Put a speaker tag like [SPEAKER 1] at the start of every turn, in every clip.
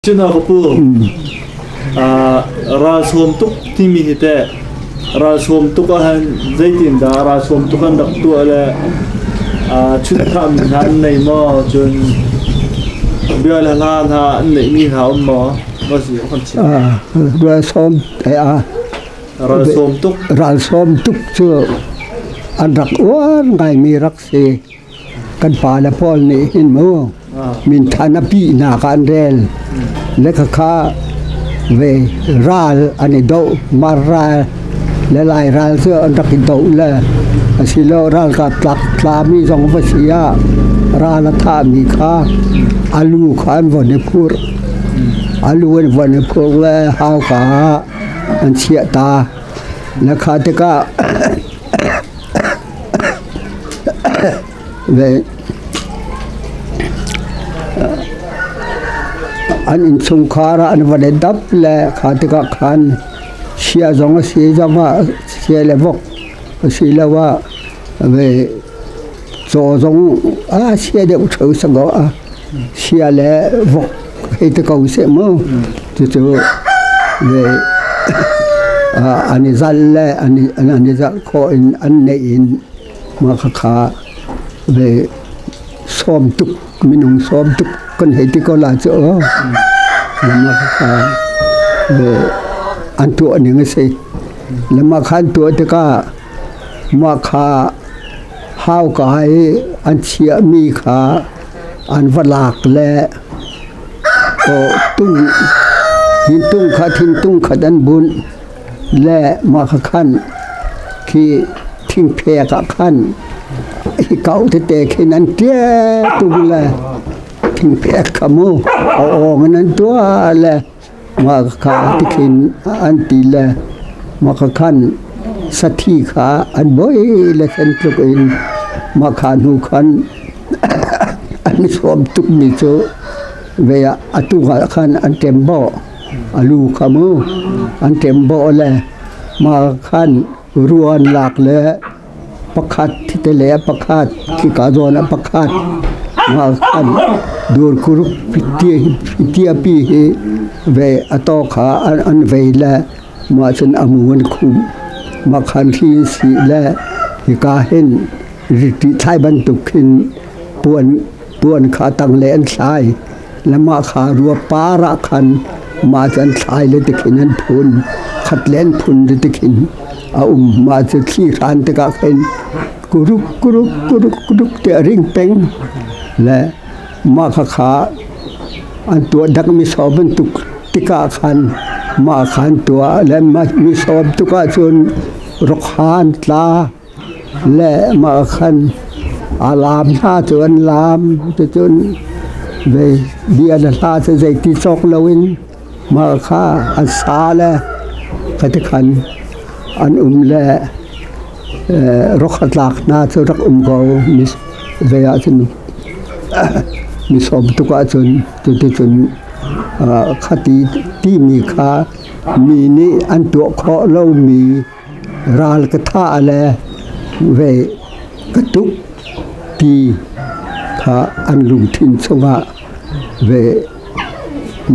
[SPEAKER 1] Cun ka pu, ralsawm tuk timi hi teh ralsawm tuk ahhin zeitindah ralsawm tuk an rak tuah le chunthahmi hna an nei maw? Cun bia le hla hna an neihmi hna um maw?
[SPEAKER 2] Ralsawm
[SPEAKER 1] Ralsawm tuk.
[SPEAKER 2] Ralsawm tuk cu an rak uar ngaimi rak si. Kan pale pawl nih hin mu minthan a pihnak ah an rel. Le khakha ve ral an i doh. Mar ral le Lai ral cu an rak i doh le asilo ralkap tlak tlami zong va si ah ral a thahmi kha a lu kha an von i phurh. A lu an von i phurh le hauka ah an chiah ta. Le kha tikah An innchungkhar ah an van i dap le kha tikah khan sia zong a si zongah sia le vok asiloah caw zong a sia deuh ṭheo si kaw sia le vok hei ti ko seh mu. Cucu an i zalh le an i zalh khawh in an neih in mah khakha ve sawm tuk minung sawm tuk kan hei ti ko lai cu aw. Mah khakha ve an tuah ning a si. Le mah kha an tuah tikah mah kha hauka i an chiahmi kha an va lak le tung tung kha thingtung khat an bunh le mah kha khan khi thingphek ah khan hi kau tete khin an ṭial tung le thingphek kha mu a awng in an tuah le mah kha tikhin an ti le mah kha khan sathi kha an boi le sen tluk in mah kha hnu khan an i sawm tukmi cu ve ah atu ah khan an ṭem bawh a lu kha mu an ṭem bawh le mah khan ruan lak le pakhat te le pakhat khika zawn ah pakhat mah khan durkuruk tia pi hi ve a taw kha an vei le mah cun a mu an khumh mah khan thli in sih le hika hin riti thlai bantuk khin puan puan kha tang le an thlai le mah kha rua par ah khan mah cu an thlai le tikhin an phun khat le an phun le tikhin a um mah cu thli hran tikah khin kuruk kuruk kuruk kuruk te a ring peng le mah kha kha an tuah dak mi saw bantuk tikah khan mah khan tuah le mi sawm tukah cun rokhan tla Le mah khan a laam hna cu an laam. Cucun bia le hla cu zeiti cawk loin mah kha an sa le khati khan an um le rawk a tlak hna cu rak um ko. Zei ahcun mi sawm tuk ahcun cuticun khati timi kha mi nih an tuah khawh lomi Ral ka thah le ve ka tuk ti kha an lungthin chungah ve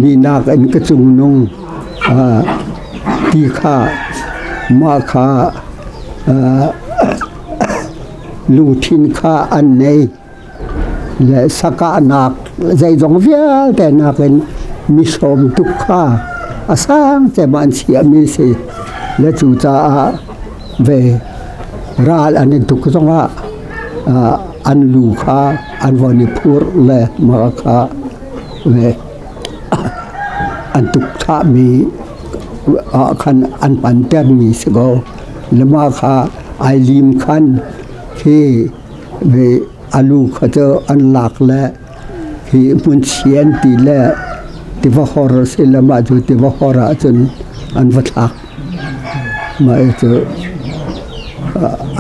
[SPEAKER 2] minak in ka cungnung ti kha mah kha lungthin kha an nei. Le sakahnak zeizong vialte nakin mi sawm tuk kha a sang cem ah an chiahmi si. Le cucaah ve ral an i tuk zongah an lu kha an von i phurh le mah kha ve an tuk thahmi ah khan an hmantermi si ko. Le mah kha ai lim khan khi A lu kha cu an lak le hi hmun chian ti le tiva hor a si le mah cu tiva hor ahcun an va thlak. Mah cu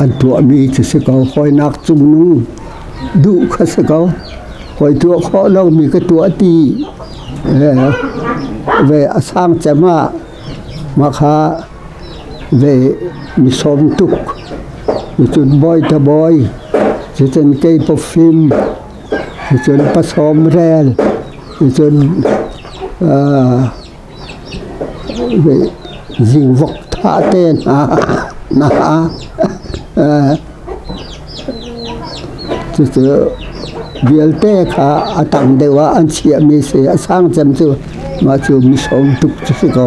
[SPEAKER 2] an tuahmi cu si ko. Hawinak cungnung duh kha si ko. Hawi tuah khawh lomi ka tuah ti ve a sang cem ah mah kha Ve mi sawm tuk. Cun bawi ta bawi, cucun kei pawfim, cucun pasawm rel, cucun Zingvok thah te hna na cucu vialte kha a tang deuh ah an chiahmi si. A sang cem cu mah cu misawm tuk cu si ko.